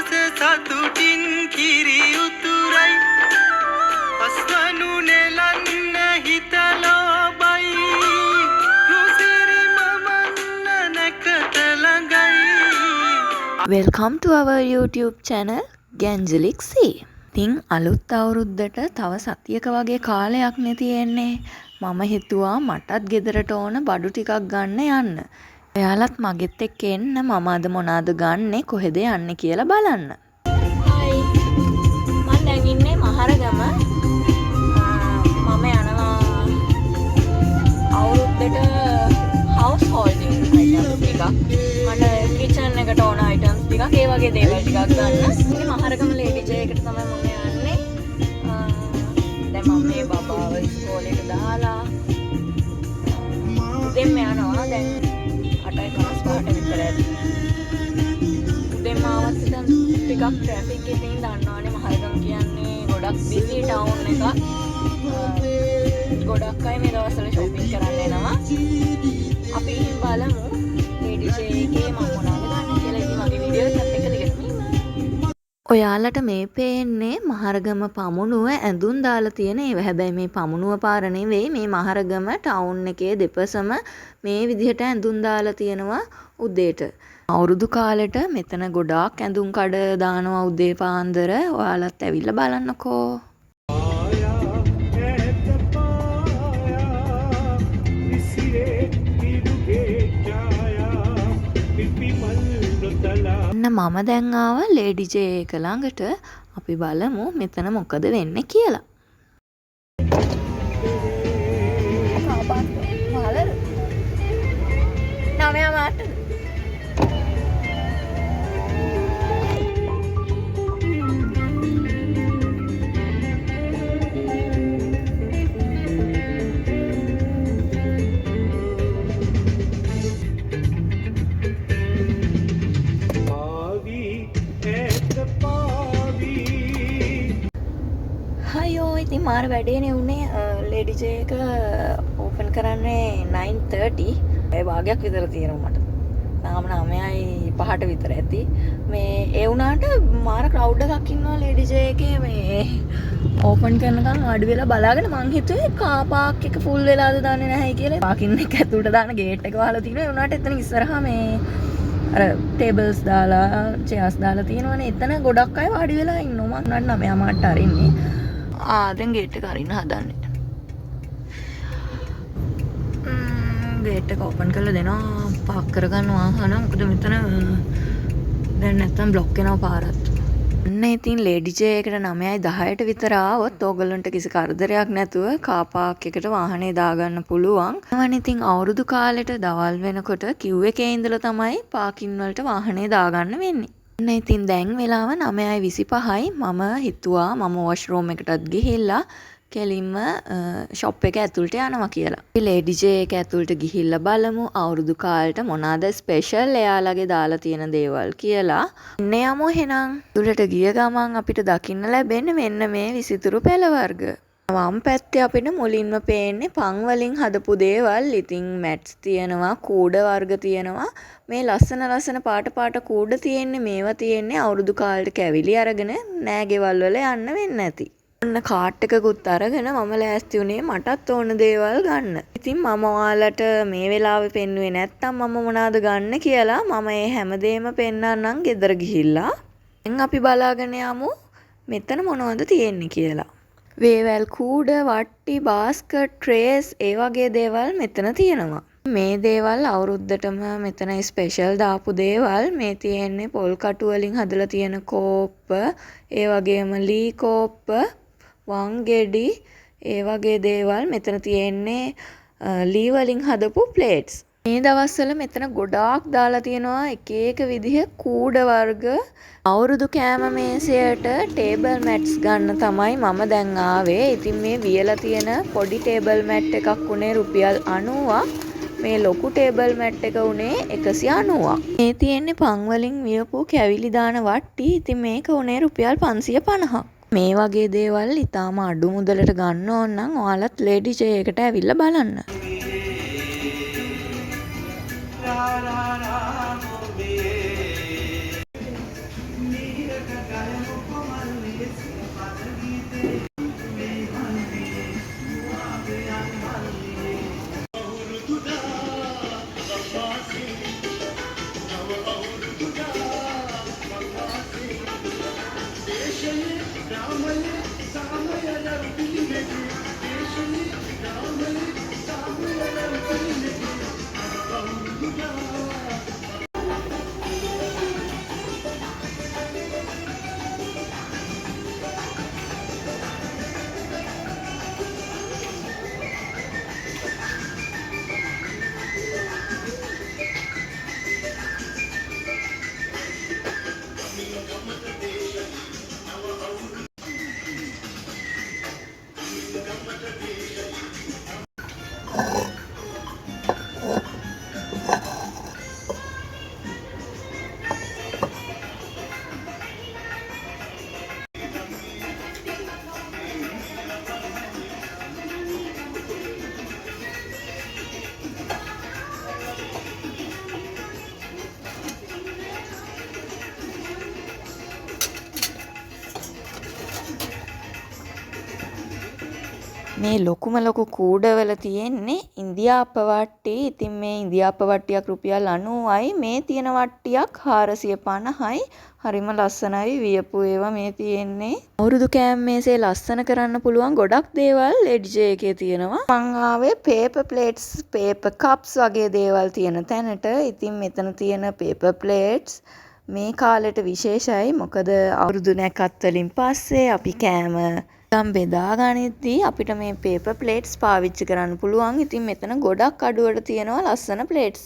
රස සතුටින් කිරි උතුරයි අස්වනු නෙලන්න හිත ලෝභයි රුසිරි මමන්න නැකත ළඟයි. Welcome to our YouTube channel Gangelik C. ඉතින් අලුත් අවුරුද්දට තව සතියක වගේ කාලයක් නේ තියෙන්නේ. මම හිතුවා මටත් ගෙදරට ඕන බඩු ටිකක් ගන්න යන්න. ඔයාලත් මගෙත් එක්ක එන්න මම අද මොනාද ගන්නෙ කොහෙද යන්නේ කියලා බලන්න. හයි, මං දැන් ඉන්නේ මහරගම. මම යනවා අවුරුද්දට හවුස් හෝල්ඩින් අයිටම්ස් ටිකක්, මට කිචන් එකට ඕන අයිටම්ස් ටිකක්, ඒ වගේ දේවල් ටිකක් ගන්න. ඉතින් මහරගම ලේඩි ජේ එකට තමයි මම යන්නේ. දැන් මම මේ බබාව ඉස්කෝලේට දාලා උදෙන්ම යනවා. දැන් 8:55ට විතර ඇති. උදෙන්ම ආවත් ඉතින් ටිකක් ට්‍රැෆික්. ඉතින් දන්නවනේ මහරගම කියන්නේ ගොඩක් බිසි ටවුන් එකක්. ගොඩක් අය මේ දවස්වල ෂොපින් කරන්න එනවා. අපි ගිහින් බලමු ලේඩි ජේ එකේ මම මොනවද ගන්න කියලා. ඉතින් මගේ වීඩියෝ එකත් එක්ක දිගටම ඉන්න. ඔයාලට මේ පේන්නේ මහරගම පමුණුව ඇඳුම් දාලා තියෙන ඒවා. හැබැයි මේ පමුණුව පාර නෙවෙයි, මේ මහරගම ටවුන් එකේ දෙපසම මේ විදිහට ඇඳුම් දාලා තියෙනවා උදේට. අවුරුදු කාලෙට මෙතන ගොඩාක් ඇඳුම් කඩ දානවා උදේ පාන්දර. ඔයාලත් ඇවිල්ලා බලන්නකෝ. ඈත පායා විසිරේ හිරුගේ ඡායා පිපි මල් නොතලා. ඔන්න මම දැන් ආවා ලේඩි ජේ එක ළඟට. අපි බලමු මෙතන මොකද වෙන්නේ කියලා. කාපාත් මහලද? නවයා මාටද? පාවී ඈත පාවී. අයියෝ, ඉතින් මාර වැඩේනේ උනේ. ලේඩි ජේ එක ඕපන් කරන්නේ 9:30. ඒ භාගයක් විතර තියෙනවා මට. තාම 9:05ට විතර ඇති. මේ ඒ වුණාට මාර ක්‍රවුඩ් එකක් ඉන්නවා ලේඩි ජේ එකේ. මේ ඕපන් කරනකම් වාඩි වෙලා බලාගෙන මං හිතුවේ කා පාක් එක ෆුල් වෙලාද දන්නේ නැහැ කියලා. පාකින් එක ඇතුළට දාන ගේට් එක වහලා තිනවා. ඒ වුණාට එතන ඉස්සරහා මේ අර ටේබල්ස් දාලා චෙයාර්ස් දාලා තියෙනවනේ. එතන ගොඩක් අය වාඩි වෙලා ඉන්නවා. මං උනාට 9:00ට අරින්නේ. දැන් ගේට් එක අරින්න හදන්නේ. ගේට් එක ඕපන් කරලා දෙනවා පාක් කරගන්න වාහන. මොකද මෙතන දැන් නැත්තම් බ්ලොක් වෙනවා පාරත්. ඔන්න ඉතින් ලේඩි ජේ එකට 9:10ට විතර ආවොත් ඕගොල්ලන්ට කිසි කරදරයක් නැතුව කා පාක් එකට වාහනේ දාගන්න පුළුවන්. එවන ඉතින් අවුරුදු කාලෙට දවල් වෙනකොට කිව් එකේ ඉඳලා තමයි පාකින් වලට වාහනේ දාගන්න වෙන්නේ. ඔන්න ඉතින් දැන් වෙලාව 9:25යි. මම හිතුවා මම වොෂ්රූම් එකටත් ගිහිල්ලා කෙලින්ම ෂොප් එක ඇතුළට යනවා කියලා. අපි ලේඩි ජේ එක ඇතුළට ගිහිල්ලා බලමු අවුරුදු කාලෙට මොනවාද ස්පෙෂල් එයාලගේ දාලා තියෙන දේවල් කියලා. එන්න යමු එහෙනම්. ඇතුළට ගිය ගමන් අපිට දකින්න ලැබෙන්නේ මෙන්න මේ විසිතුරු පැළ වර්ග. වම් පැත්තේ අපිට මුලින්ම පේන්නේ පන් වලින් හදපු දේවල්. ඉතින් මැට්ස් තියෙනවා, කූඩ වර්ග තියෙනවා. මේ ලස්සන ලස්සන පාට පාට කූඩ තියෙන්නේ. මේවා තියෙන්නේ අවුරුදු කාලෙට කැවිලි අරගෙන නෑ ගෙවල් වල යන්න වෙන්න ඇති. ඔන්න කාට් එකකුත් අරගෙන මම ලෑස්ති වුණේ මටත් ඕන දේවල් ගන්න. ඉතින් මම ඔයාලට මේ වෙලාවේ පෙන්නුවේ නැත්තම් මම මොනවද ගන්න කියලා මම ඒ හැමදේම පෙන්නන්නම් ගෙදර ගිහිල්ලා. දැන් අපි බලාගෙන යමු මෙතන මොනවද තියෙන්නේ කියලා. වේවැල් කූඩ, වට්ටි, බාස්කට්, ට්‍රේස් ඒ වගේ දේවල් මෙතන තියෙනවා. මේ දේවල් අවුරුද්දටම මෙතන ස්පෙෂල් දාපු දේවල්. මේ තියෙන්නේ පොල් කටු වලින් හදලා තියෙන කෝප්ප, ඒ වගේම ලී කෝප්ප, වංගෙඩි ඒ වගේ දේවල්. මෙතන තියෙන්නේ ලී වලින් හදපු ප්ලේට්ස්. මේ දවස්වල මෙතන ගොඩාක් දාලා තියෙනවා එක එක විදිහ කූඩ වර්ග. අවුරුදු කෑම මේසයට ටේබල් මැට්ස් ගන්න තමයි මම දැන් ආවේ. ඉතින් මේ වියලා තියෙන පොඩි ටේබල් මැට් එකක් උනේ රුපියල් 90ක්. මේ ලොකු ටේබල් මැට් එක උනේ 190ක්. මේ තියෙන්නේ පන් වලින් වියපු කැවිලි දාන වට්ටි. ඉතින් මේක උනේ රුපියල් 550ක්. මේ වගේ දේවල් ඉතාම අඩු මුදලට ගන්න ඕන නම් ඔයාලත් ලේඩි ජේ එකට ඇවිල්ලා බලන්න. රා රා රා මොබේ. මේ ලොකුම ලොකු කූඩවල තියෙන්නේ ඉන්දියාප්ප වට්ටි. ඉතින් මේ ඉන්දියාප්ප වට්ටියක් රුපියල් 90යි. මේ තියෙන වට්ටියක් 450යි. හරිම ලස්සනයි වියපු ඒවා මේ තියෙන්නේ. අවුරුදු කෑම මේසේ ලස්සන කරන්න පුළුවන් ගොඩක් දේවල් ලේඩි ජේ එකේ තියෙනවා. මං ආවේ පේපර් ප්ලේට්ස්, පේපර් කප්ස් වගේ දේවල් තියෙන තැනට. ඉතින් මෙතන තියෙන පේපර් ප්ලේට්ස් මේ කාලෙට විශේෂයි. මොකද අවුරුදු නැකත් වලින් පස්සේ අපි කෑම ගම් බෙදා ගනිද්දී අපිට මේ පේපර් ප්ලේට්ස් පාවිච්චි කරන්න පුළුවන්. ඉතින් මෙතන ගොඩක් අඩුවට තියෙනවා ලස්සන ප්ලේට්ස්.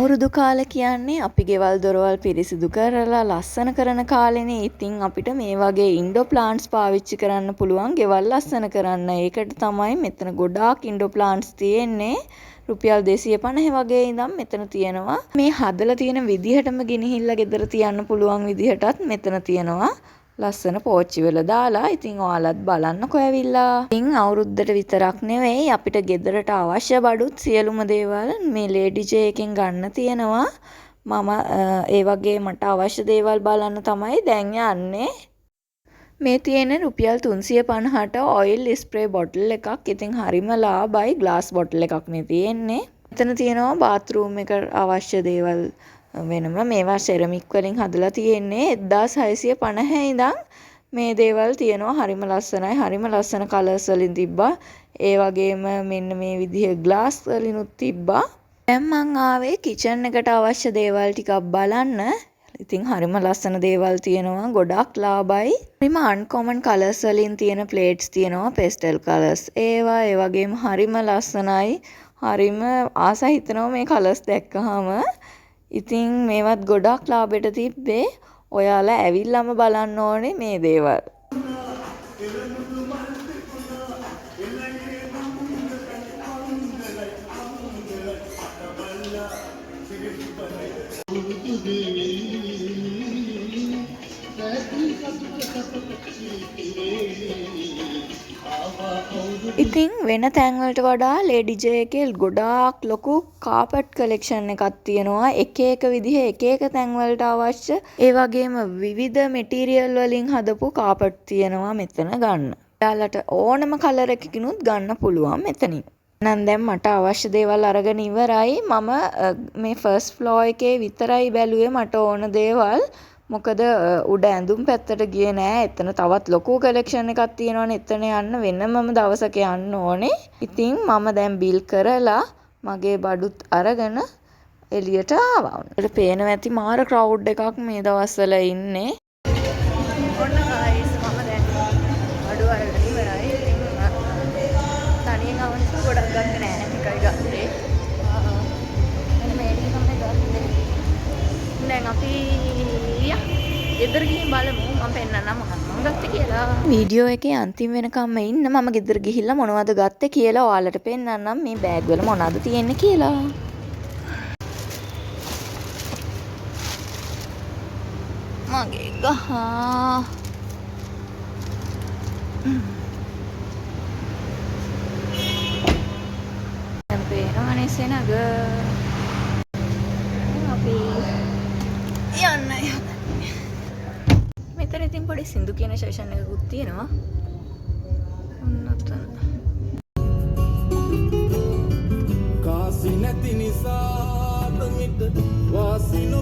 අවුරුදු කාලේ කියන්නේ අපි ගෙවල් දොරවල් පිරිසිදු කරලා ලස්සන කරන කාලෙනේ. ඉතින් අපිට මේ වගේ ඉන්ඩෝ ප්ලාන්ට්ස් පාවිච්චි කරන්න පුළුවන් ගෙවල් ලස්සන කරන්න. ඒකට තමයි මෙතන ගොඩාක් ඉන්ඩෝ ප්ලාන්ට්ස් තියෙන්නේ. රුපියල් 250 වගේ ඉඳන් මෙතන තියෙනවා. මේ හදලා තියෙන විදිහටම ගෙනහිල්ලා ගෙදර තියන්න පුළුවන් විදිහටත් මෙතන තියෙනවා. ලස්සන පෝච්චි වල දාලා. ඉතින් ඔයාලත් බලන්නකෝ ඇවිල්ලා. ඉතින් අවුරුද්දට විතරක් නෙවෙයි අපිට ගෙදරට අවශ්‍ය බඩුත් සියලුම දේවල් මේ ලේඩි ජේ එකෙන් ගන්න තියෙනවා. මම ඒ වගේ මට අවශ්‍ය දේවල් බලන්න තමයි දැන් යන්නේ. මේ තියෙන රුපියල් 350ට ඔයිල් ස්ප්‍රේ බොටල් එකක්. ඉතින් හරිම ලාභයි. ග්ලාස් බොටල් එකක් මේ තියෙන්නේ. මෙතන තියෙනවා බාත්රූම් එකට අවශ්‍ය දේවල් වෙනම. මේවා සෙරමික් වලින් හදලා තියෙන්නේ. 1650 ඉඳන් මේ දේවල් තියෙනවා. හරිම ලස්සනයි. හරිම ලස්සන කලර්ස් වලින් තිබ්බා. ඒ වගේම මෙන්න මේ විදිහ ග්ලාස් වලිනුත් තිබ්බා. දැන් මං ආවේ කිචන් එකට අවශ්‍ය දේවල් ටිකක් බලන්න. ඉතින් හරිම ලස්සන දේවල් තියෙනවා. ගොඩක් ලාභයි. හරිම අන්කොමන් කලර්ස් වලින් තියෙන ප්ලේට්ස් තියෙනවා. පෙස්ටල් කලර්ස් ඒවා. ඒ වගේම හරිම ලස්සනයි. හරිම ආස හිතෙනවා මේ කලර්ස් දැක්කහම. ඉතින් මේවත් ගොඩක් ලාභෙට තිබ්බේ. ඔයාලා ඇවිල්ලාම බලන්න ඕනේ මේ දේවල්. ඉතින් වෙන තැන්වලට වඩා ලේඩි ජේ එකේ ගොඩාක් ලොකු කාපට් කලෙක්ෂන් එකක් තියෙනවා. එක එක විදිහ එක එක තැන්වලට අවශ්‍ය ඒ වගේම විවිධ මෙටීරියල් වලින් හදපු කාපට් තියෙනවා මෙතන ගන්න. ඔයාලට ඕනම කලර් එකකිනුත් ගන්න පුළුවන් මෙතනින්. එහෙනම් දැන් මට අවශ්‍ය දේවල් අරගෙන ඉවරයි. මම මේ ෆස්ට් ෆ්ලෝර් එකේ විතරයි බැලුවේ මට ඕන දේවල්. මොකද උඩ ඇඳුම් පැත්තට ගියේ නෑ. එතන තවත් ලොකු කලෙක්ෂන් එකක් තියෙනවනේ. එතන යන්න වෙනමම දවසක යන්න ඕනේ. ඉතින් මම දැන් බිල් කරලා මගේ බඩුත් අරගෙන එළියට ආවා. ඔයාලට පේනවා ඇති මාර ක්‍රවුඩ් එකක් මේ දවස්වල ඉන්නේ. ඔන්න ගයිස් මම දැන් බඩු අරගෙන ඉවරයි. ඉතින් තනියෙන් ආව නිසා ගොඩක් ගත්තේ නෑ. ටිකයි ගත්තේ. මෙන්න මේ ටික තමයි ගත්තේ. දැන් අපි ගෙදර ගිහින් බලමු. මම පෙන්නන්නම් මොනවද මම ගත්තේ කියලා. වීඩියෝ එකේ අන්තිම වෙනකම්ම ඉන්න. මම ගෙදර ගිහිල්ලා මොනවද ගත්තේ කියලා ඔයාලට පෙන්නන්නම්. මේ බෑග් වල මොනවද තියෙන්නේ කියලා. මගේ ගහ. දැන් පේනවනේ සෙනග. අපි යන්නයි හදන්නේ. මෙතන ඉතින් පොඩි සින්දු කියන සෙෂන් එකකුත් තියෙනවා. ඔන්න ඔතන. කාසි නැති නිසා මිට වාසි නො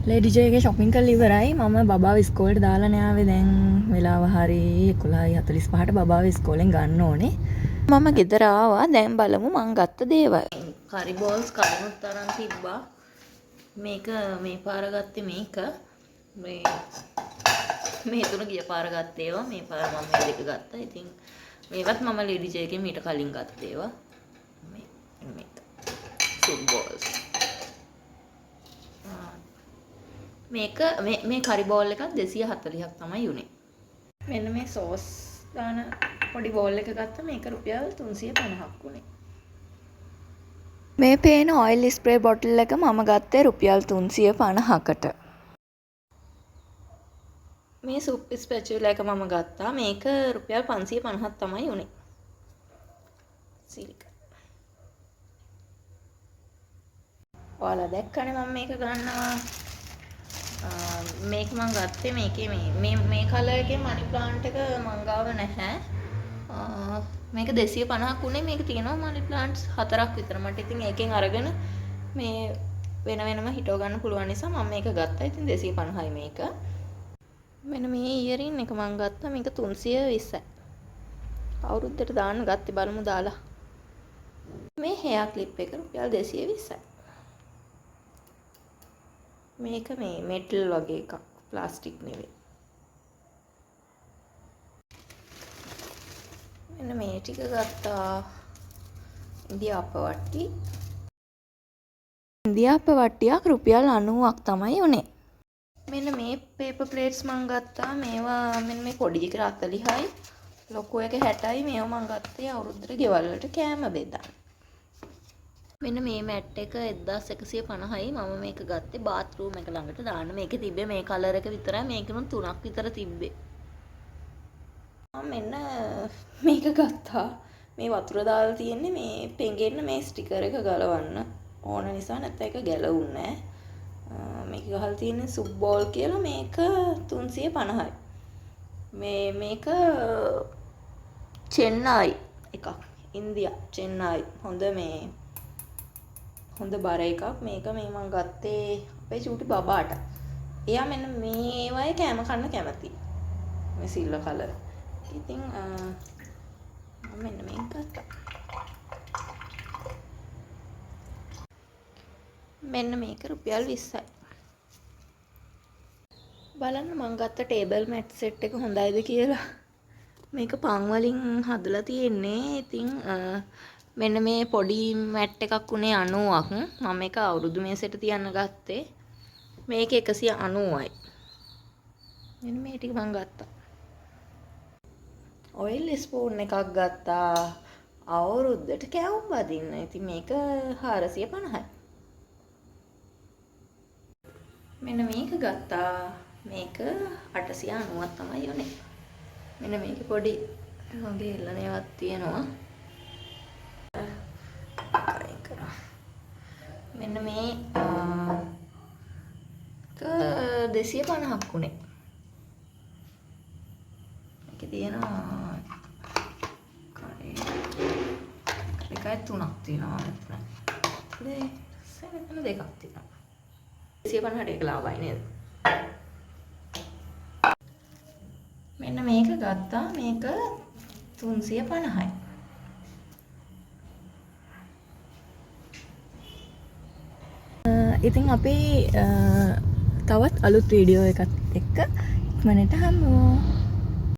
ලේඩි ජේ එකේ ෂොපින් කරලා ඉවරයි. මම බබාව ඉස්කෝලේට දාලා නේ ආවේ. දැන් වෙලාව හරි 11:45ට බබාව ඉස්කෝලෙන් ගන්න ඕනේ. මම ගෙදර ආවා. දැන් බලමු මං ගත්ත දේවල්. කරි බෝල්ස් කලිනුත් අරන් තිබ්බා. මේක මේ පාර ගත්තේ මේක. මේ මේ තුන ගිය පාර ගත්ත ඒවා. මේ පාර මම මේ දෙක ගත්තා. ඉතින් මේවත් මම ලේඩි ජේ එකෙන් මීට කලින් ගත්ත ඒවා. මේ මේක සුප් බෝල්ස්. මේක මේ කරි බෝල් එකක් 240ක් තමයි උනේ. මෙන්න මේ සෝස් දාන පොඩි බෝල් එක ගත්තා. මේක රුපියල් 350ක් උනේ. මේ පේන ඔයිල් ස්ප්‍රේ බොටල් එක මම ගත්තේ රුපියල් 350කට. මේ සුප් ස්පැචුලා එක මම ගත්තා. මේක රුපියල් 550ක් තමයි උනේ. සිලිකන්. ඔයාලා දැක්කනේ මම මේක ගන්නවා. මේක මං ගත්තේ මේකේ මේ මේ මේ කලර් එකේ මනි ප්ලාන්ට් එක මං ගාව නැහැ. මේක 250ක් උනේ. මේක තියෙනවා මනි ප්ලාන්ට්ස් 4ක් විතර. මට ඉතින් ඒකෙන් අරගෙන මේ වෙන වෙනම හිටව ගන්න පුළුවන් නිසා මම මේක ගත්තා. ඉතින් 250යි මේක. මෙන්න මේ ඉයරින් එක මං ගත්තා. මේක 320යි. අවුරුද්දට දාන්න ගත්තේ, බලමු දාලා. මේ හෙයා ක්ලිප් එක රුපියල් 220යි. මේක මේ මෙටල් වගේ එකක්, ප්ලාස්ටික් නෙවෙයි. මෙන්න මේ ටික ගත්තා. ඉන්දියාප්ප වට්ටි. ඉන්දියාප්ප වට්ටියක් රුපියල් 90ක් තමයි උනේ. මෙන්න මේ පේපර් ප්ලේට්ස් මං ගත්තා. මේවා මෙන්න මේ පොඩි එක 40යි, ලොකු එක 60යි. මේවා මං ගත්තේ අවුරුද්දට ගෙවල් වලට කෑම බෙදන්න. මෙන්න මේ මැට් එක 1150යි. මම මේක ගත්තේ බාත්රූම් එක ළඟට දාන්න. මේකේ තිබ්බේ මේ කලර් එක විතරයි. මේකෙනුත් 3ක් විතර තිබ්බේ. මම මෙන්න මේක ගත්තා. මේ වතුර දාලා තියෙන්නේ මේ පෙඟෙන්න මේ ස්ටිකර් එක ගලවන්න ඕන නිසා, නැත්නම් ඒක ගැලවුන්නේ නෑ. මේක ගහලා තියෙන්නේ සුප් බෝල් කියලා. මේක 350යි. මේක චෙන්නයි එකක්. ඉන්දියා චෙන්නයි. හොඳ මේ හොඳ බර එකක්. මේක මේ මං ගත්තේ අපේ චූටි බබාට. එයා මෙන්න මේවයි කෑම කන්න කැමති. මේ සිල්වර් කලර්. ඉතින් මම මෙන්න මේක ගත්තා. මෙන්න මේක රුපියල් 20යි. බලන්න මං ගත්ත ටේබල් මැට් සෙට් එක හොඳයිද කියලා. මේක පන් වලින් හදලා තියෙන්නේ. ඉතින් මෙන්න මේ පොඩි මැට් එකක් උනේ 90ක්. මම මේක අවුරුදු මේසෙට තියන්න ගත්තේ. මේක 190යි. මෙන්න මේ ටික මං ගත්තා. ඔයිල් ස්පූන් එකක් ගත්තා අවුරුද්දට කැවුම් බදින්න. ඉතින් මේක 450යි. මෙන්න මේක ගත්තා. මේක 890ක් තමයි උනේ. මෙන්න මේකේ පොඩි වගේ එල්ලන ඒවාක් තියෙනවා. අයින් කරා. මෙන්න මේ 250ක් උනේ. මේකේ තියෙනවා එකයි තුනක් තියෙනවා මෙතන. මෙතන දෙකක් තියෙනවා. 250ට ඒක ලාභයි නේද? මෙන්න මේක ගත්තා. මේක 350යි. ඉතින් අපි තවත් අලුත් වීඩියෝ එකත් එක්ක ඉක්මනට හම්බ වෙමු.